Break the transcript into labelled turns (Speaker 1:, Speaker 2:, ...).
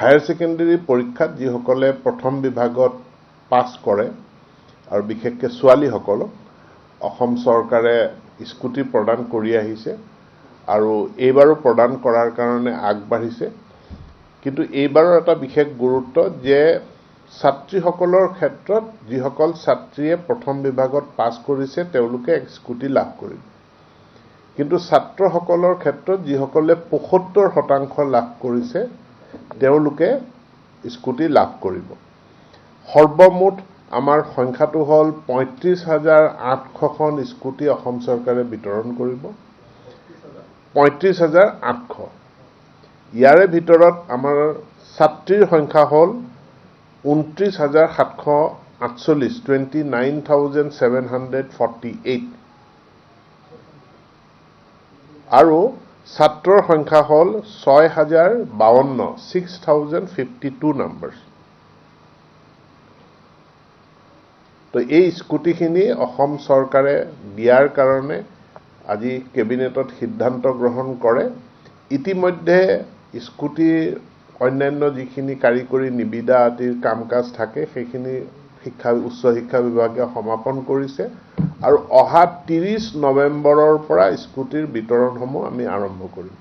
Speaker 1: Higher secondary পৰীক্ষাত যিসকলে প্ৰথম বিভাগত পাছ কৰে আৰু বিশেষকৈ ছোৱালীসকলক অসম চৰকাৰে স্কুটি প্ৰদান কৰি আহিছে আৰু এইবাৰো প্ৰদান কৰাৰ কাৰণে আগবাঢ়িছে। কিন্তু এইবাৰৰ এটা বিশেষ গুৰুত্ব যে ছাত্ৰীসকলৰ ক্ষেত্ৰত যিসকল ছাত্ৰীয়ে প্ৰথম বিভাগত পাছ কৰিছে তেওঁলোকে এক স্কুটি লাভ কৰিব, কিন্তু ছাত্ৰসকলৰ ক্ষেত্ৰত যিসকলে 75% লাভ কৰিছে তেওঁলোকে স্কুটি লাভ কৰিব। সৰ্বমুঠ আমাৰ সংখ্যাটো হ'ল 35,800খন স্কুটি অসম চৰকাৰে বিতৰণ কৰিব, 35,800। ইয়াৰে ভিতৰত আমাৰ ছাত্ৰীৰ সংখ্যা হ'ল 29,748, 29,748, আৰু ছাত্ৰৰ সংখ্যা হ'ল 6,052, 6,052 নাম্বাৰ্ছ। তো এই স্কুটিখিনি অসম চৰকাৰে দিয়াৰ কাৰণে আজি কেবিনেটত সিদ্ধান্ত গ্ৰহণ কৰে। ইতিমধ্যে স্কুটিৰ অন্যান্য যিখিনি কাৰিকৰী নিবিদা আদিৰ কাম কাজ থাকে সেইখিনি উচ্চ শিক্ষা বিভাগে সমাপন কৰিছে আৰু অহা 30 নৱেম্বৰৰ পৰা স্কুটিৰ বিতৰণসমূহ আমি আৰম্ভ কৰিম।